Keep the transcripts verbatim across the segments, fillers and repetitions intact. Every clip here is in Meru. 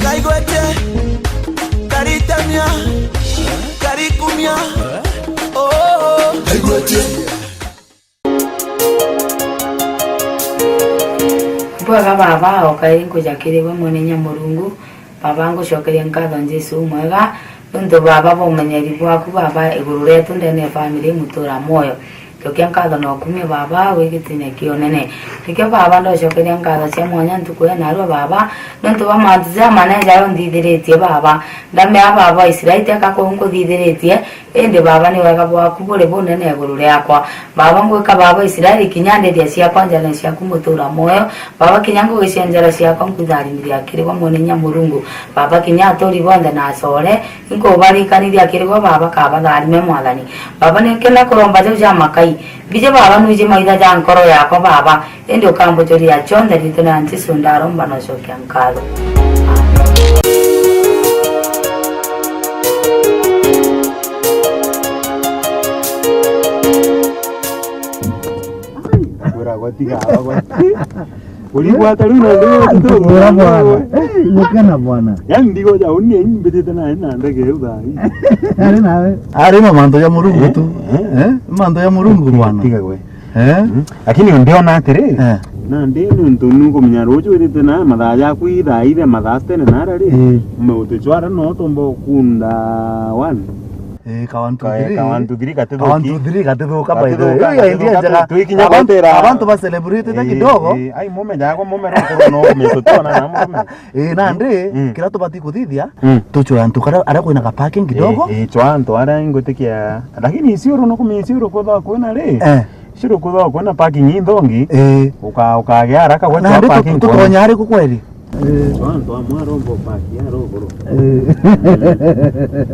Ngaigwete, karitamia, karikumia, oh. Bwega Baba, o kairi nkuja kiri gwe Mwene Inya Murungu. Baba, ngucokeria nkatho Jesu umwega, nontu Baba bwa umenyeri bwaku Baba iguru rietu ndene ya family mutura mwoyo. Cokia nkatho na ukumia Baba wi gitine kia unene. Nikio Baba ndocokeria nkatho cia mwanya ntuku ya narua Baba, nontu bwa mantu jamanene jaria unthithiritie Baba. Ndamea Baba Israeli teka kuu nkuthithiritie, Indi Baba, ni wega bwaku buri bunene iguru riakwa. Baba, ngwika Baba Israeli kinya nderia ciakwa njara ciaku ngutura mwoyo. Baba, kinya ngugi cia njara ciakwa nkwitharimithia kiri gwe Mwene Inya Murungu. Baba, kinya aturi bonthe na acore, inkubarikaniria kiri gwe Baba, kabatharime Mwathani. Baba, ni nkenda kuromba jau ja makai. Mbiji Baba, nwiji maitha ja nkoro yakwa Baba. Indi ukambujuria cionthe riitwa ria Jesu ndaromba na ucokia nkatho. Kwiragwa tiga agwe. Urigwata riu na ndio Bwana. Nyukana bwana. Yaani ndigo ja uni mbitite na na ndege yu thai. Ari nawe. Ari ma mantu ya Murungu tu. Eh? Eh? Mantu ya Murungu bwana. Tiga gwe. Eh? Mm. Lakini ndiona atiri, eh, nandi nontu nukumenya ruju withite na mathaa jaku ithaa ithe mathaa tene nara ri, eh, ume uticwara no tumba ukunda one. Eh, ka one two three. Ka one two three katithuki. Ka one two three katithuka, by the way. Katithuka, hiyo idea njega. Twikinya abantu, kwatira abantu ba celebrate, eh, kidogo. Eh, ai mume jago mume rokoro no ume tutona na mume. Eh, nandi, mm, kira tubati kuthithia, mm, tucwe antu kara, aria kwina ka parking kidogo. Eh, eh, cwa antu aria ingwitikia. Lakini isiuru nukumenya isiuru kutha kwina ri? Eh. Ciro kuthoka kwina parking inthongi. Ii. Uka-, ukagea haraka gwe na kwa ndi parking tu-, tutonya ari ku kweri? Ii. Antu amwe aromba park ya ruguru. Ii.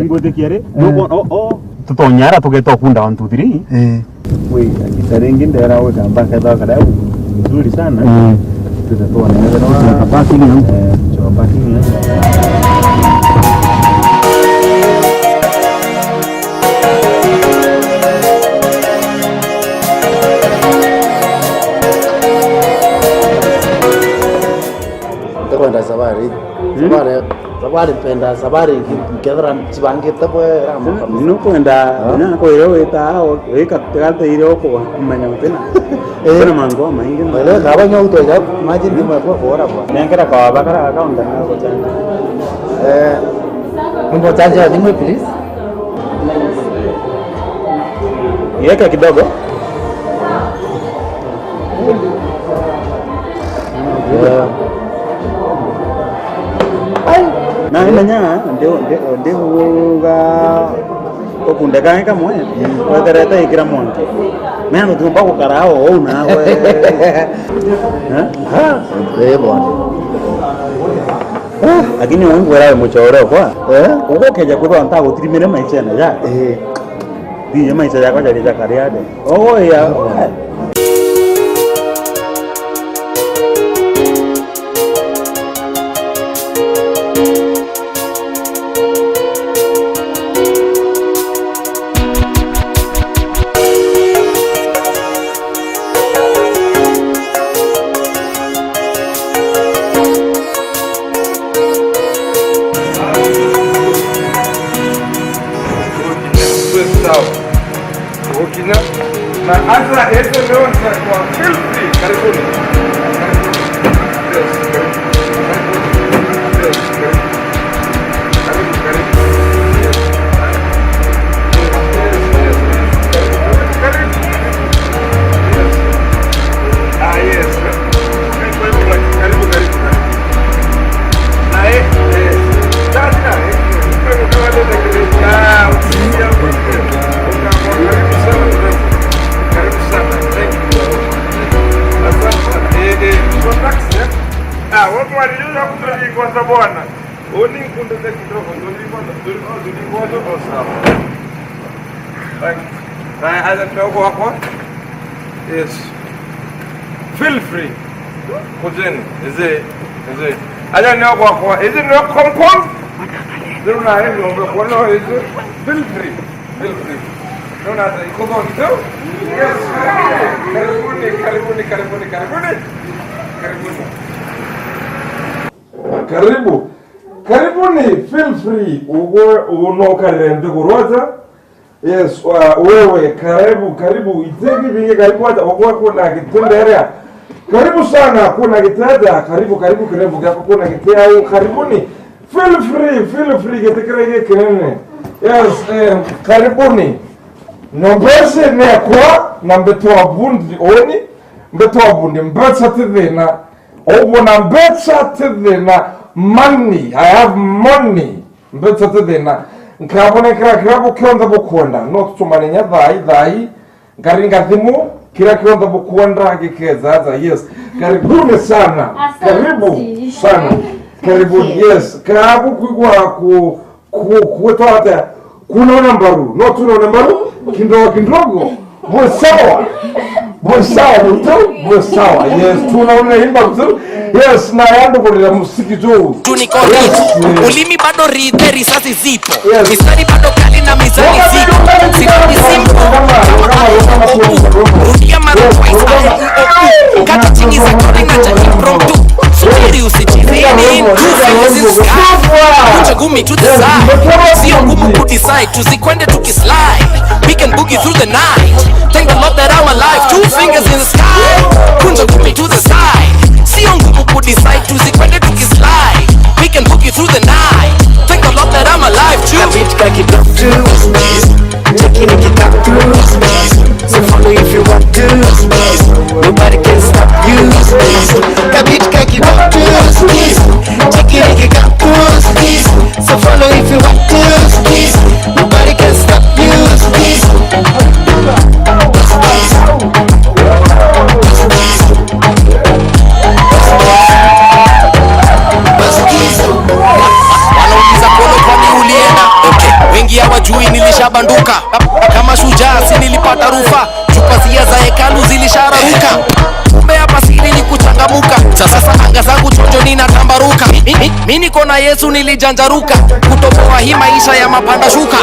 Ingutikia ri, ii, nuko-, o, o, tutonya ara tugeta ukunda one two three. Ii. Wi, akita ringi ndera wika mpaka thaka dau. Nzuri sana. Ii. Tutatuona. Parking ya. Eh, cho parking ya. Ntikwenda sabari. Hmm? Sabari, sabari mpenda sabari nki-, nkethira cibangite bwega. Nukwenda, ah, na kwira wita, wika tigateire ukumenya utina. Eh. Kwina mantu jamaingi. Wele kaba nyo utwe ja, imagine ni mwe kwa bora bwa. Nengera kwa bakara account na gochanja. Eh, kumbo chanja ya thimu, please. Yeka kidogo. Yeah. Ai. Na imenya, ndi, ndi, ndiuga ukunde kae kamwe, weterete ikira mwanki. Mea nutiumba gukara o uu nawe. Eh? Eh, bwana. Lakini uu ngwira we muchore okwa. Eh? Ugukeja kwithwa ntagutirimire maichene ja. Eh. Thii maisha jakwa jari jakari ade. Oya. Sawa. Ukinya. Na hata S M O kwa feel free. Karibuni. Yes, karibu. Karibu. Yes, karibu. Karibu, karibu. Yes. Yes, yes, yes. Karibu, karibu. Yes. Ah, yes. Karibu, karibu, karibu, karibu. Thank you. Haya, haya, tuko wako. Yes. Feel free. Kujeni. Is it? Is it? Aja ni kwa kwa. Is it not compound? Ndio na hiyo ndio kwa no is it? Feel free. Feel free. Ndio na iko kwa ndio. Yes. Karibuni, karibuni, karibuni, karibuni. Karibuni. Karibu. Karibuni, feel free. Ugo uno karire nthiguru aja. Yes, wa, wewe, karibu, karibu. Itegi bingi, karibu aja. Ogwa kuna giti mbere. Karibu sana, kuna giti aja. Karibu, karibu, kirembo giaku, kuna giti au. Karibuni. Feel free, feel free, giti kiria giki kinene. Yes, eh, karibuni. Nyomba ici ni yakwa, na mbitwa bundi uni, mbitwa bundi, mbeca ti thina. Uguo na mbeca ti thina. Money, I have money. Mbeca ti thina. Nkabonekera kiria bukionthe bukwenda. No tutumane nya thai, thai. Nkaringa thimu, kiria kionthe bukwenda gikeza aja. Yes. Karibuni sana. Asante. Karibu sana. Karibuni. Yes. Kabu kwigua ku, ku, kwitwa atia? Kunaona mbaru. No tunaona mbaru. Kidogo kidogo. Bwe sawa. Bwe sawa, mtu. Bwe sawa. Yes, tunaona imba mtu. Yes, na yandu kurira musiki juu. Tuniko. Yes, yes. Ulimi bado rithe, risasi zipo. Yes. Mistari bado kali na mizani zito. Sitaki simple. Rudia mara twice. Kata chini za kori na cha impromptu. Subiri usicheze ni two fingers in sky. Kunja gumi to the side. Sio ngumu kudecide. Tuzikwende tukislide. We can boogie through the night. Thank the Lord that I'm alive. Two fingers in the sky. Kunja gumi to the side. Sio ngumu kudecide. Tuzikwende tukislide. We can boogie through the night. Thank the Lord that I'm alive. Two. Kabit ka kidogo tu. Cheki ni kikapu. So follow if you want to. Nobody can stop you. Kabit ka kidogo tu. Cheki ni kikapu. So follow if you want to. Nobody can stop you. Wanauliza Kolo, kwani ulienda? Okay, wengi hawajui nilishabanduka. Kama shujaa, si nilipata rufa. Chupa zia za hekalu zilishararuka. Kumbe hapa siri ni kuchangamuka. Sasa anga zangu chonjo ninatambaruka. Mi, mi, mi niko na Yesu nilijanjaruka. Kutoboa hii maisha ya mapanda shuka.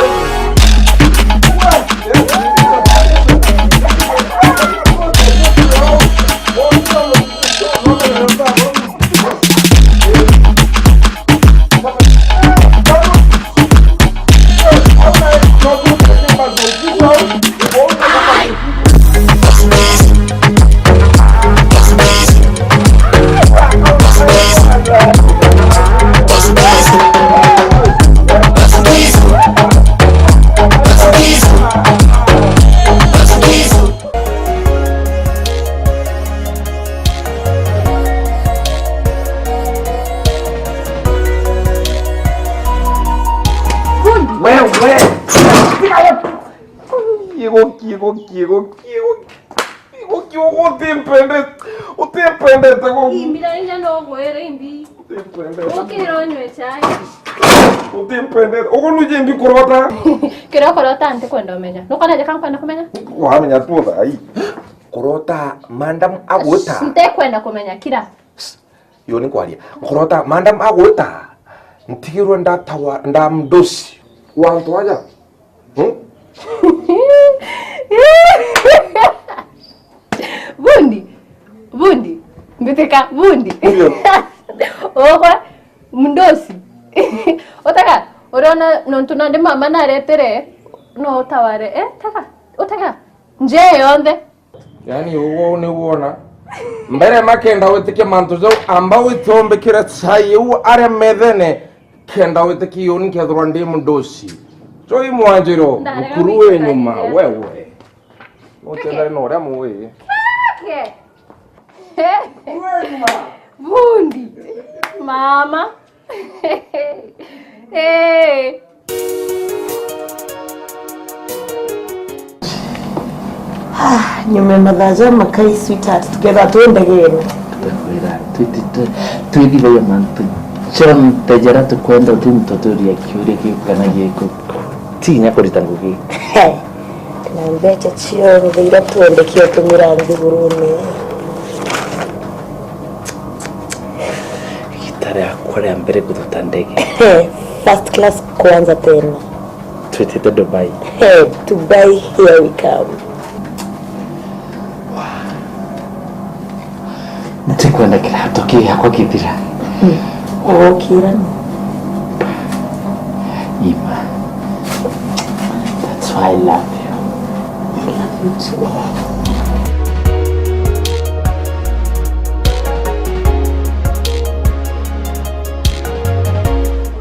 Wewe. Kigo, kigo, kigo, kigo. Kigo, kigo, utimpendete. Utimpendete go. Imbira inya no gwere imbi. Utimpendete. Ukira unywe chai. Utimpendete. Ugo nuje imbi kurota. Kira kurota ntikwenda umenya. Nukona jeka nkwenda kumenya? Wamenya tu thai. Kurota madam agwita. Ntikwenda kumenya kira. Yo ni kwaria. Nkurota madam agwita. Ntigirwe ndatawa ndamdosi. Wantu aja. Hmm? Bundi. Bundi. Mbitika bundi. Ndio. Okwa mdosi. Utaka urona nontu nandi mama naretere no utaware. Eh, taka. Utaka. Nje yonthe. Yaani, uguo ni wona. Mbere makenda witikia mantu jau, amba witombekere chai iu aria methene, kenda witikia uni nkethirwa ndi mdosi. Joi mwanjiro, ndarega mukuru we nyuma, wewe. Nutenda no uria muwi. Kake. Bundi. Mama. Eh. Ah, nyuma ya mathaa ja makai, sweetheart, tukethirwa twi ndegene. Tutakwira, twiti-, twi-, twithiagia mantu jonthe jaria tukwenda, uti muntu uturia kiuria kiu kana giku. Ti inya kurita ngugi. Tiga Mbeca cionthe iria twendekire tumira nthigurune. Igita riakwa ria mbere kuruta ndege. First class kwanza tena. Twitite Dubai. Hey, Dubai, here we come. Ntikwenda kirato kii giakwa githira. Ugukira ni? Ima. That's why I love you. I love you too.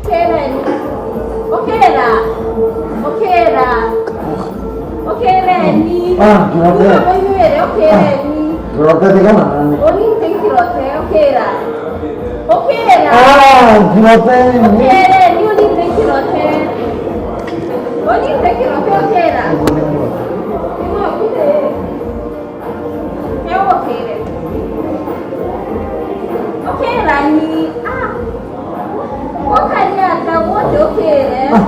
Ukiireni. Ukiira. Ukiira. Ukiireni. Ah, ngirote. Ukiira, ukiireni. Ngirote, tigana nani? Uni ntikirote, ukiira. Ukiira. Ah, ngirote. Ukiireni, uni ntikirote. Uni ntikirote, ukiira. Ngirote. Niwe ukire. Ukirani. Ah. Ukari ata wote ukire. Ah.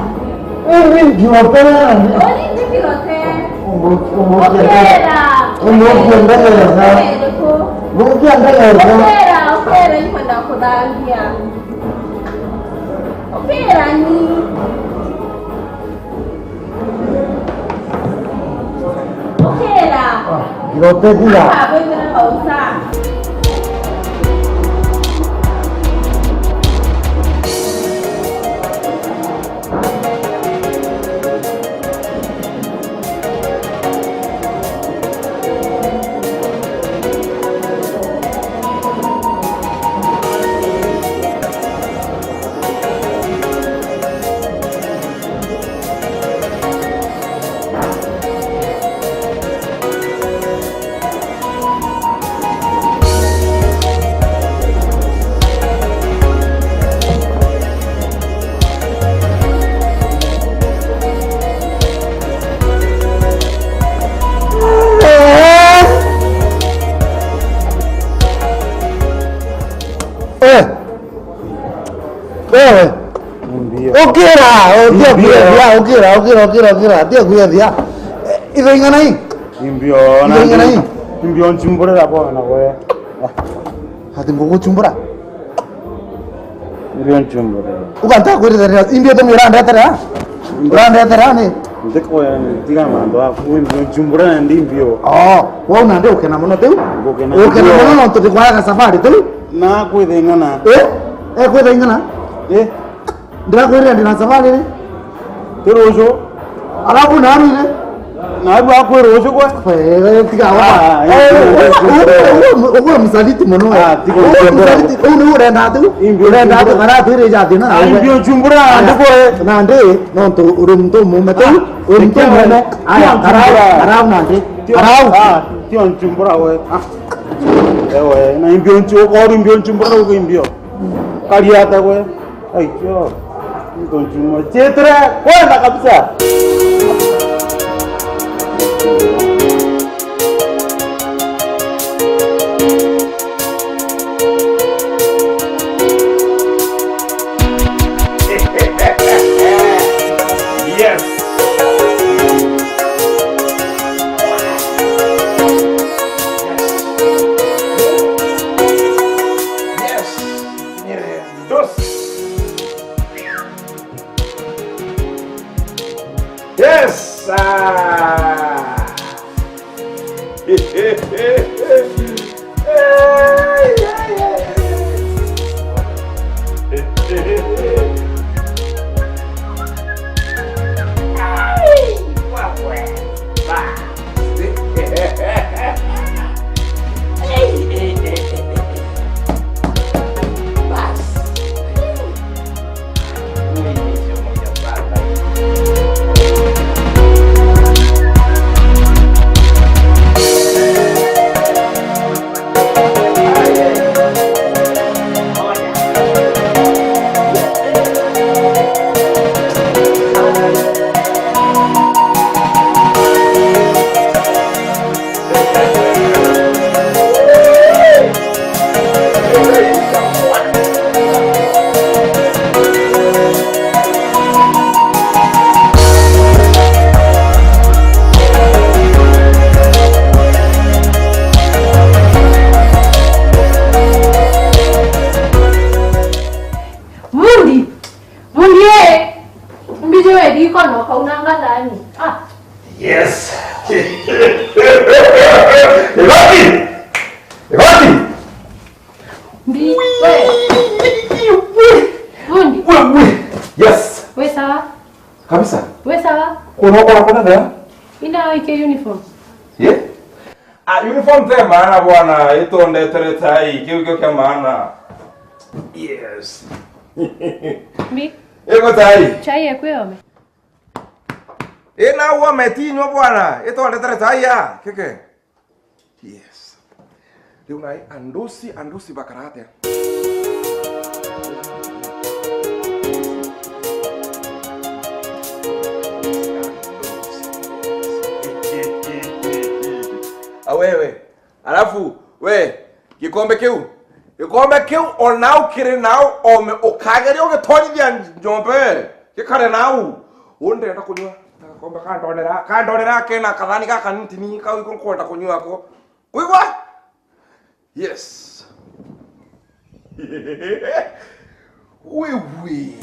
Indi ngirote. Uri ndikirote. Ukira. Umukiendeleza. Umukiendeleza. Ukira, ukira, ikwenda kuthambia. Ukirani. Ukiira. Ah, ngirote thira. Ah, baby, na pausa. Eh! Wewe. Ndio. Ukira, ndio. Ndio. Kuya thia, ukira, ukira, ukira, ukira, ndio kuya thia. Eh, ithe ing'ana hii? Imbio, ithe ing'ana hii? Imbio nchumburira bwana we. Ati nguguchumbura? Imbio nchumburira. Uganta kwirira, imbio tu urandetera? Urandetera ni? Ndiko ya tiga mandu aku, imbio nchumburira ndi imbio. Oh, wewe unande ukena muno tu? Ngukena. Ukena muno no tutikwaga safari tu? Na kwithe ing'ana. Eh? Eh, kwithe ing'ana? Eh? Ndirakwirire ndina safari ri? Ti ruju. Alafu narwire? Narua akwi ruju gwe? Eh, tiga wa. Ah, eh, eh, eh, eh, eh, ugwe msaliti muno we. Ah, tiga. Ugwe msaliti. Uu ni urenda atu? Imbi urenda atu uchumbura. Kana atwire jathi na. Ah, imbi uchumbura, aya. Ndikore. Nandi, no ntu uri muntu mume tu. Ah, uri muntu mume. Aya, karau, karau nandi. Karau. Ah, tio nchumbura we. Ah. Ewe, na imbio nchu, ukori imbio nchumbura ugu imbio. Kariata gwe. Aiyo. Niko nchumo. Chetre, kwenda kabisa. Yes. Yes. Yes. Yes. Ah. Nokora kuna the? Ina ike uniform. Ye? Ah, uniform te maana bwana, itondetere tai, kiu kio kia maana. Yes. Mbi? Ego tai. Chai ekwe ome. Ina uome tinywa bwana, itondetere tai ya, keke. Yes. Riu nai andusi, andusi bakara atia? Awewe. Alafu, we, gikombe kiu. Gikombe kiu, o nau kiri nau, ome ukageria ugitonyithia njombe. Gikare nau. Uu ndenda kunyua. Gakombe kandonera, kandonera kena kathani gaka nintini, kau iko nkwenda kunyua ko. Kwigua? Yes. Wewe.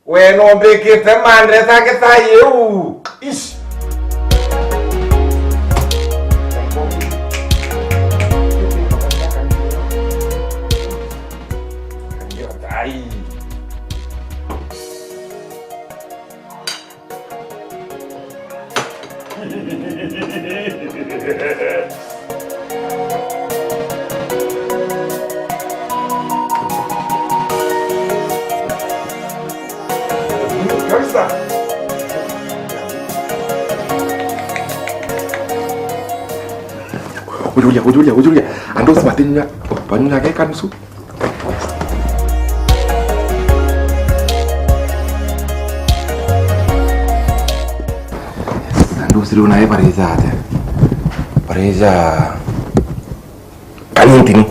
We no mbikite mandresa githai iu. Ish. Kabisa. Ujuria, ujuria, ujuria. Andu ucio batinya, banyunya geka nusu. Andu ucio riu nae barija atia? Barija kanintini.